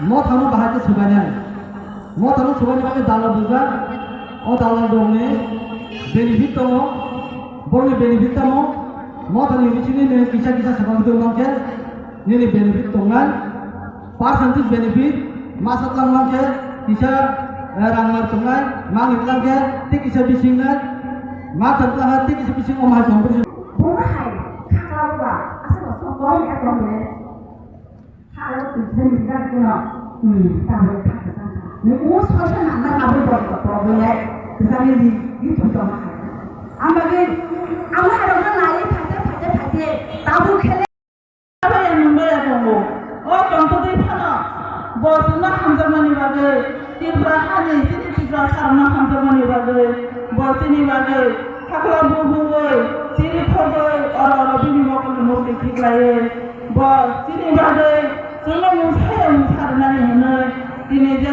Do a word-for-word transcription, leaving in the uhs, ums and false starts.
Mothano bahai khe swbainai. Mothano swbaini bagwi dalal bujak. O dalal rokni benefit tongo. Borokni benefit tamo? Mothani bisingo nini kisa kisa sakang tong mankhe nini benefit tongnai. Percentage benefit masa tlang mankhe kisa, eh, rang mar tongnai. Mangni tlang khe tei kisa bisingnai. Matham tlang khe tei kisa bising o mai competition. Bono hai khakla ba aswk sok kok ekdom le. Khalo twi thani jak no. Hmm, tabuk kha kha. Ni o sosa na na tabuk bor bor bor bor le. Kisa ni di di tu to ma. Ang bagwi ang ha ro na ye thate thate thate tabuk khele. Aba ya nungba ya tongo. O tongtwtwi phano bo chwngno hamjakmani bagwi, Tripura hani chini Tripura sarokno hamjakmani bagwi, bo chini bagwi khakla bubuwi, chini khogwi oro oro bini mokolni mukti khiklaiwi, bo chini bagwi chwngno mungsa ya mungsa rwnani hwnwi tini je